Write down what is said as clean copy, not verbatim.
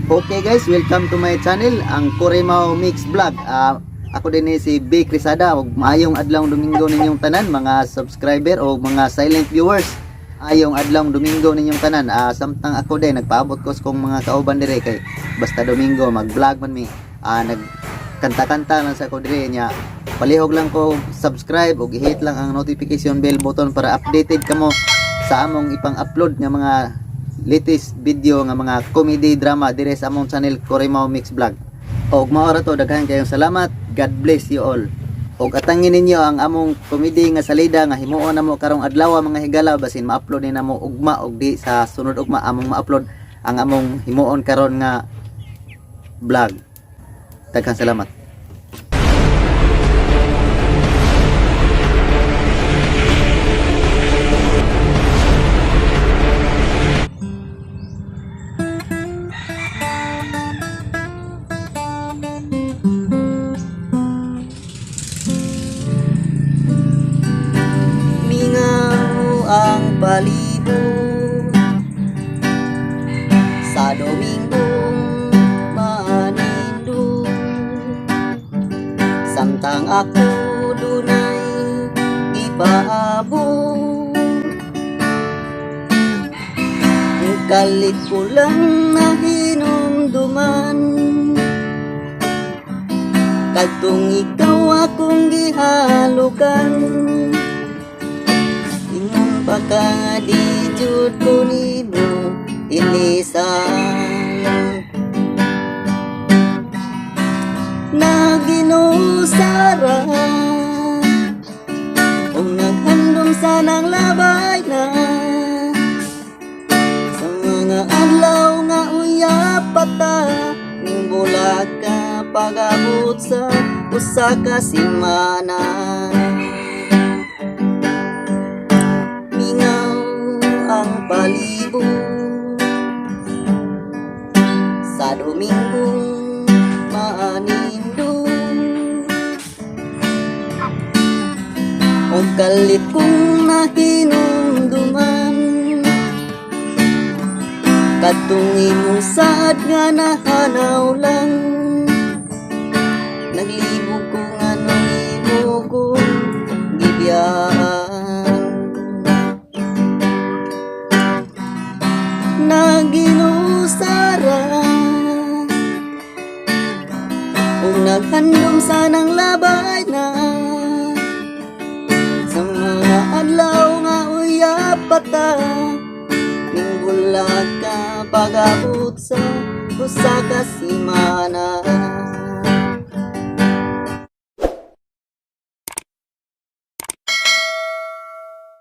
Okay guys, welcome to my channel, ang Corimao Mix Vlog. Ako din ni si B. Crisada. Ug maayong adlaw Domingo ninyong tanan, mga subscriber o mga silent viewers. Ayong adlaw Domingo ninyong tanan. Samtang ako din nagpaabot ko sa kong mga kauban dire kay basta Domingo mag-vlog man mi. Nag kanta-kanta lang sa ko dire nya. Palihog lang ko subscribe ug i-hit lang ang notification bell button para updated kamo sa among ipang-upload nga mga latest video nga mga comedy drama dire sa among channel Corimao Mix Vlog. Og mao ra to, daghan kayong salamat. God bless you all. Og atangin ninyo ang among comedy nga salida nga himuon namo karong adlaw, mga higala, basin ma-upload ni namo ugma og di sa sunod ugma among ma-upload ang among himuon karon nga vlog. Daghang salamat. Mingaw ang palibot sa Dominggong manindot, samtang ako dunay ipaabot. Kalit ko lang na hinumduman kadtong ikaw akong gihalukan. Ingon pa ka nga di jud ko nimo ilisan. Naginusara ug naghandom sanang labay na sa mga adlaw nga uyab pa ta, ning bulag ka pag-abot sa usa ka semana. Mingaw ang palibot sa Dominggong maanindot, ug kalit kong nahinumduman kadtong imong saad nga nahanaw lang. Naglibog ko nga nung imo ko gibiyaan. Naginusara ug naghandom sanang labay na sa mga adlaw nga uyab pa ta, ning bulag ka pag-abot sa usa ka semana.